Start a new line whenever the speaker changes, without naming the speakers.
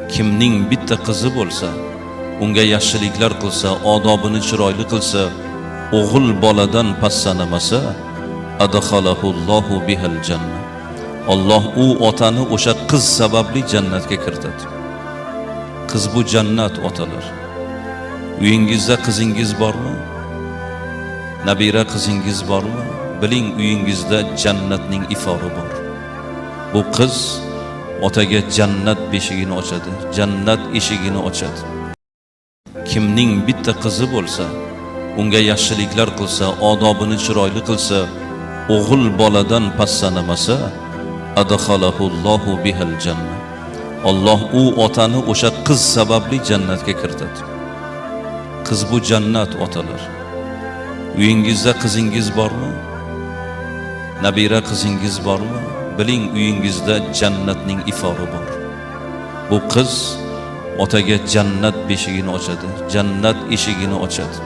Kimning bitta qizi bo'lsa, unga yaxshiliklar qilsa, odobini chiroyli qilsa, o'g'il boladan past sanamasa, adkhalahullohu bihal janna. Alloh u otani o'sha qiz sababli jannatga kiritadi. Qiz bu jannat, otalar. Uyingizda qizingiz bormi? Nabira qizingiz bormi? Biling, uyingizda jannatning ifori bor. Bu qiz otaga jannat beshigini ochadi, jannat eshigini ochadi. Kimning bitta qizi bo'lsa, unga yaxshiliklar qilsa, odobini chiroyli qilsa, o'g'il boladan past sanamasa, adkhalahullohu bihal janna. Alloh u otani o'sha qiz sababli jannatga kiritadi. Qiz bu jannat, otalar. Uyingizda qizingiz bormi? Nabira qizingiz bormi? Biling, uyingizda jannatning ifori bor. Bu qiz otaga jannat beshigini ochadi, jannat eshigini ochadi.